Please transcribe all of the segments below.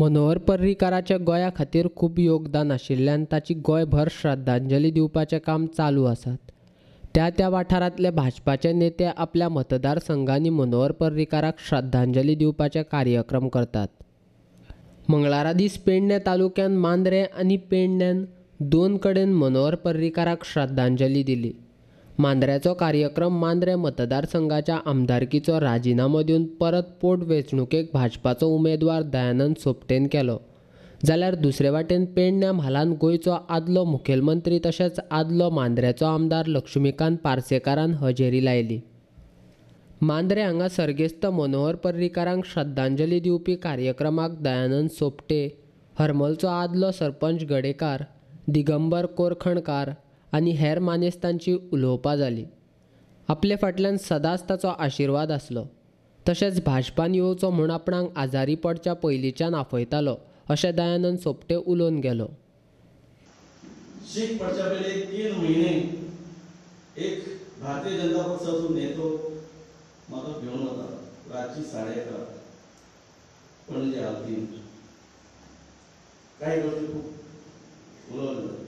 मनोहर पर्रीकाराचे गोंया खातीर खूब योगदान आशिल्ल्यान ताची गोंयभर श्रद्धांजली दिवपाचें काम चालू आसात. त्या त्या वाठारांतले भाजपाचे नेते आपल्या मतदारसंघांनी मनोहर पर्रीकाराक श्रद्धांजली दिवपाचे कार्यक्रम करतात. मंगळारा दीस पेडणे तालुक्यान मांद्रें आनी पेडण्यान दोन कडेन मनोहर पर्रीकाराक श्रद्धांजली दिली. मांद्र्याचो कार्यक्रम मांद्रें मतदारसंघाच्या आमदारकीचो राजिनामो दिवन परत पोटवेंचणुकेक भाजपाचो उमेदवार दयानंद सोपटेन केलो, जाल्यार दुसरे वाटेन पेडण्या म्हालान गोंयचो आदलो मुखेलमंत्री तशेंच आदलो मांद्र्याचो आमदार लक्ष्मीकांत पार्सेकारान हजेरी लायली. मांद्रें हांगा सर्गेस्त मनोहर पर्रीकारांक श्रद्धांजली दिवपी कार्यक्रमाक दयानंद सोपटे, हरमलचो आदलो सरपंच गडेकार, दिगंबर कोरखणकार आनी हेर मानेस्तांची उलोवपां जाली. आपले फाटल्यान सदांच ताचो आशिर्वाद आसलो, तशेंच भाजपान येवचो म्हूण आपणाक आजारी पडच्या पयलींच्यान आफयतालो अशें दयानंद सोपटे उलोवन गेलो. शीख पडच्या पयलीं 3 महिने एक भारतीय जनता पक्षाचो नेतो म्हाका घेवन वता रातची 11:30 पणजे आलतीन. काही गोष्टी खूब उलोवले.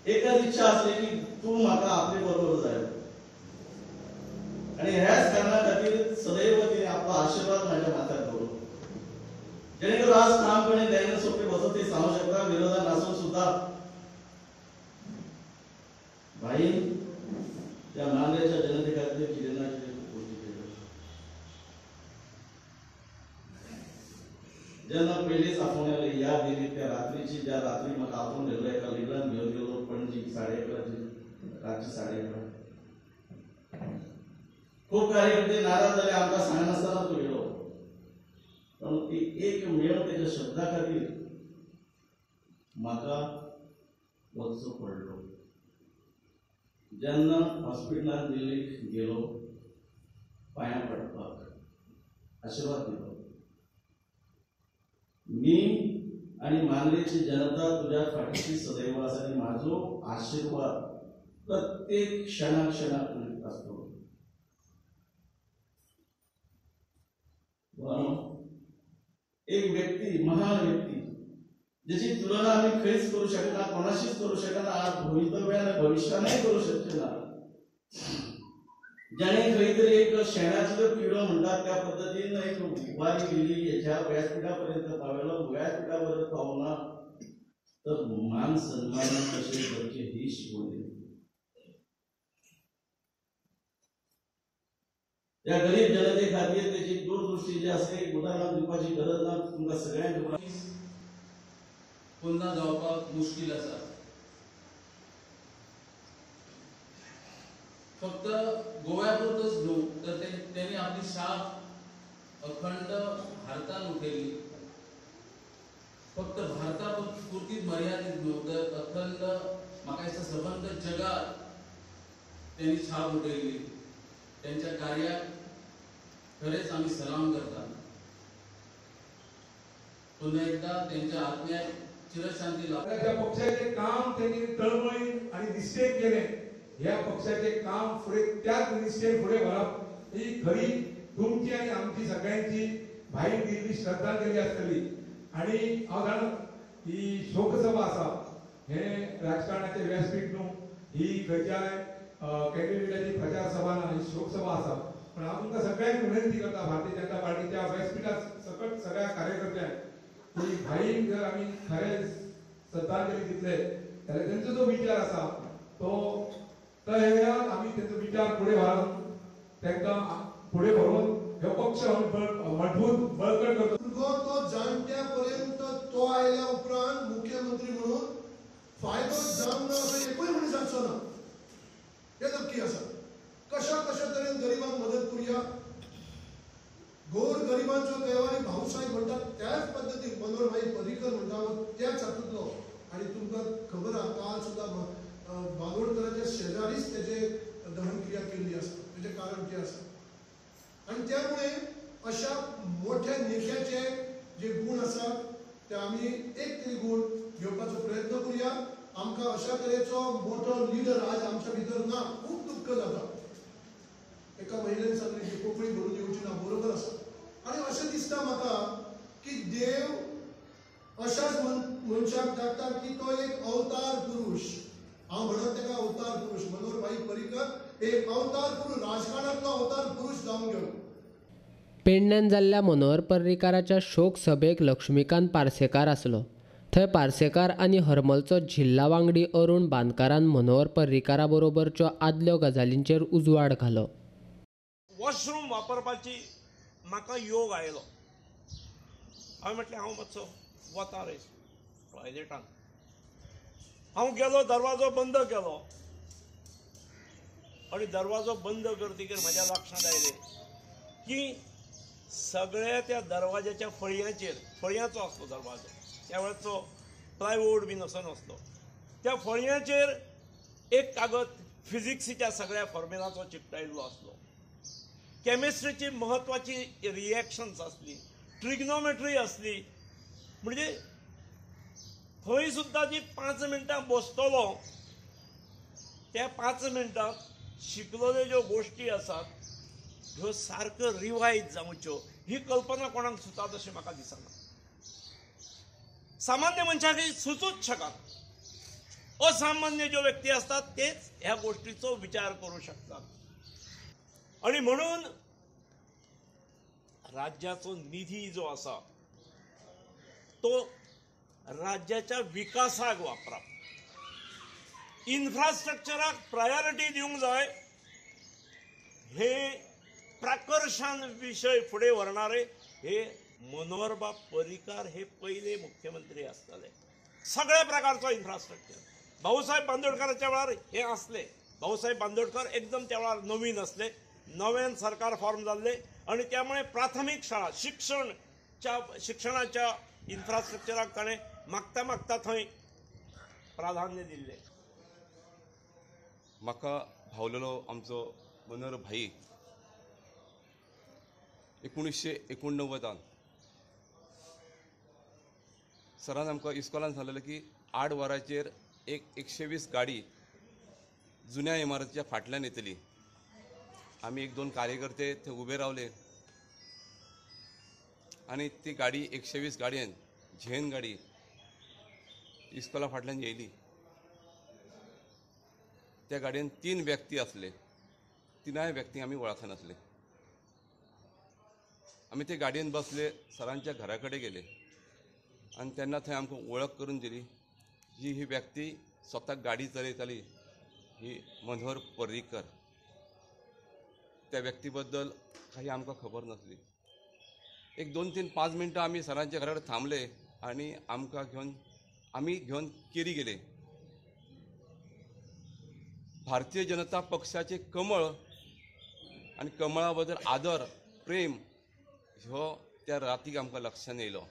एकच इच्छा आसली की तूं म्हाका आपले बरोबर जाय आनी ह्याच कारणा खातीर सदैव तिणे आपलो आशिर्वाद म्हाज्या माथ्यार दवरलो, जेणे करून आज ठामपणे दयानंद सोपटे बसत ते सांगू शकता. विरोधात आसून सुद्धा भाई त्या मांद्र्याच्या जनते खातीर कितें ना कितें गोष्टी केल्यो. जेन्ना पयलींच आफोवन आयले याद दिली त्या रात्रीची, ज्या रात्री म्हाका आफोवन व्हेलो एका लिडरान घेवन गेलो पणजी 11:30 रातची 11:30. खूब कार्यकर्ते नाराज जाले, आमकां सांगनासतना तो गेलो, पण ती एक मेळ तेच्या शब्दा खातीर म्हाका वचचो पडलो. जेन्ना हॉस्पिटलान दिल्लीक गेलो पांयां पडपाक आशिर्वाद दिलो, मी आनी मांद्रेची जनता तुज्या फाटीशी सदैव आसा आनी म्हाजो आशिर्वाद प्रत्येक क्षणा क्षणाक आसतलो. एक व्यक्ती, महान व्यक्ती ज्याची तुलना आम्ही खंयच करू शकना, कोणाशीच करू शकना, आज भवितव्यान भविष्यानय करू शकचे ना. ज्याने खंय तरी एक शेणाचो किडो म्हणटात त्या पद्दतीन एक उबारी केली, ह्या व्यासपीठापर्यंत पावलो, व्यासपीठापर्यंत पावना तर मान सन्मान कशे करचे ही शिकवली. त्या गरीब जनते खातीर त्याची दूरदृष्टी जी आसली उदाहरण दिवपाची गरज ना, तुमकां सगळ्यांक खबर. पुन्हा जावपाक मुश्कील आसा. फक्त गोव्या पुरतोच न्हू तर त्यांनी आपली शाप अखंड भारतान उठयली. फक्त भारता पुरतीच मर्यादित न्हू तर अखंड म्हाका दिसता सबंद जगात त्यांनी छाप उठयली. त्यांच्या कार्याक खरेंच आमी सलाम करता. पुन्हा एकदा त्यांच्या आत्म्याक चिरशांती लाभ. त्या पक्षाचे काम त्यांनी तळमळीन आणि निश्चय केले. ह्या पक्षाचे काम फुडें त्याच निश्चय फुडें व्हरप ही खरी तुमची आनी आमची सगळ्यांची भाई दिल्ली श्रद्धांजली आसतली. आनी हांव जाणा ही शोकसभा आसा, हें राजकारणाचें व्यासपीठ न्हू, ही खंयच्याय कॅन्डिडेटाची प्रचार सभा ना, ही शोकसभा आसा. पण हांव तुमकां सगळ्यांक विनंती करता, भारतीय जनता पार्टीच्या व्यासपीठार सकट सगळ्या कार्यकर्त्यांक की भाईक जर आमी खरें श्रद्धांजली दितले जाल्यार तेंचो जो विचार आसा तो तयार आमी तेंचो विचार फुडें व्हरून तांकां फुडें व्हरून हो पक्ष आमी मजबूत बळकट करतो. भुरगो तो जाणट्या पर्यंत तो आयल्या उपरांत मुख्यमंत्री म्हणून फायदो जावंक ना असो एकूय मनीस आसचो ना, हें नक्की आसा. कशा कशा तरेन गरिबांक मदत करुया, गोर गरिबांचो देवारी भाऊसाहेब म्हणटात त्याच पद्दतीन मनोहर भाई पर्रीकर म्हणटा त्याच हातूंतलो. आनी तुमकां खबर आहा काल सुद्दां बांदोडकराच्या शेजारीच तेजे दहनक्रिया केल्ली आसा, तेजें कारण तें आसा. आनी त्यामुळे अशा मोठ्या नेत्याचे जे गूण आसात ते आमी एक तरी गूण घेवपाचो प्रयत्न करुया. आमकां अशा तरेचो मोठो लिडर आज आमच्या भितर ना, खूब दुख्ख जाता. एका महिलेन सांगलें की कोंकणी भरून येवची ना, बरोबर आसा. आनी अशें दिसता म्हाका की देव अशाच मनशाक दाखतात की तो एक अवतार पुरुष. हांव म्हणत ताका अवतार पुरुष. मनोहर भाई पर्रीकर एक अवतार पुरुष, राजकारणांतलो अवतार पुरुष जावन गेलो. पेडण्यान जाल्ल्या मनोहर पर्रीकाराच्या शोक सभेक लक्ष्मीकांत पार्सेकार आसलो. थंय पार्सेकार आनी हरमलचो जिल्ला वांगडी अरुण बांदकारान मनोहर पर्रीकारा बरोबरच्यो आदल्यो गजालींचेर उजवाड घालो. वॉशरूम वापरपाची म्हाका योग आयलो. हांवें म्हटलें हांव मातसो वता रे टॉयलेटान. हांव गेलो, दरवाजो बंद केलो आनी दरवाजो बंद करतकीर म्हज्या लक्षांत आयलें की सगळ्या त्या दरवाज्याच्या फळयांचेर, फळयांचो आसलो दरवाजो त्या वेळाचो, प्लायवूड बीन असो नासलो, त्या फळयांचेर एक कागद फिजिक्सीच्या सगळ्या फॉर्म्युलाचो चिकटायिल्लो आसलो. केमिस्ट्रीची म्हत्वाची रिएक्शन्स आसली, ट्रिग्नोमेट्री आसली. म्हणजे थंय सुद्दां जी 5 मिनटां बसतलो त्या 5 मिनटांत शिकलेल्यो ज्यो गोश्टी आसात ह्यो सारक्यो रिवायज जावच्यो ही कल्पना कोणाक सुचता अशें म्हाका दिसना. सामान्य मनशाक सुचूच शकना. असामान्य ज्यो व्यक्ती आसतात तेच ह्या गोश्टीचो विचार करूं शकतात. आनी म्हणून राज्याचो निधी जो आसा तो राज्याच्या विकासाक वापरप, इन्फ्रास्ट्रक्चराक प्रायोरिटी दिवंक जाय. हे प्राकर्शान विशय फुडें व्हरणारे हे मनोहरबाब पर्रीकार हे पयले मुख्यमंत्री आसतले. सगळ्या प्रकारचो इन्फ्रास्ट्रक्चर भाऊसाहेब बांदोडकराच्या वेळार हे आसले. भाऊसाहेब बांदोडकर एकदम त्या वेळार नवीन आसले, नव्यान सरकार फॉर्म जाल्ले आनी त्यामुळे प्राथमीक शाळा शिक्षणाच्या इन्फ्रास्ट्रक्चराक ताणें मागता मागता थंय प्राधान्य दिल्लें. म्हाका भावलेलो आमचो मनोहर भाई 1989 सरान आमकां इस्कॉलान सांगलेलें की 8 वरांचेर एक 120 गाडी जुन्या इमारतीच्या फाटल्यान येतली. आमी 1-2 कार्यकर्ते थंय उबे रावले आनी ती गाडी 120 गाडयेन झेन गाडी इस्कॉला फाटल्यान येयली. त्या गाडयेन 3 व्यक्ती आसले, 3 व्यक्ती आमी वळखनासले. आमी ते गाडयेन बसले, सरांच्या घरा कडेन गेले आनी तेन्ना थंय आमकां वळख करून दिली जी ही व्यक्ती स्वता गाडी चलयताली ही मनोहर पर्रीकर. त्या व्यक्ती बद्दल काही आमकां खबर नासली. एक 2-3 5 मिनटां आमी सरांच्या घरा कडेन थांबले आनी आमकां घेवन आमी घेवन केरी गेले. भारतीय जनता पक्षाचे कमळ आनी कमळा बद्दल आदर प्रेम ह्यो त्या रातीक आमकां लक्षांत येयलो.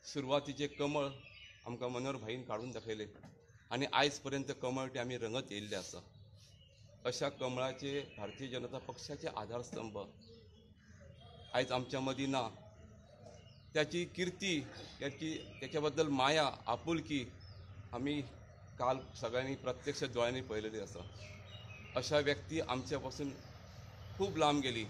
सुरवातीचे कमळ आमकां मनोहर भाईन काडून दाखयले आनी आयज पर्यंत कमळ ते आमी रंगत येयल्ले आसा. अशा कमळाचे भारतीय जनता पक्षाचे आधारस्तंभ आयज आमच्या मदीं ना. त्याची किर्ती, त्याच्या बद्दल माया आपुलकी आमी काल सगळ्यांनी प्रत्यक्ष दोळ्यांनी पळयलेली आसा. अशा व्यक्ती आमच्या पासून खूब लांब गेली.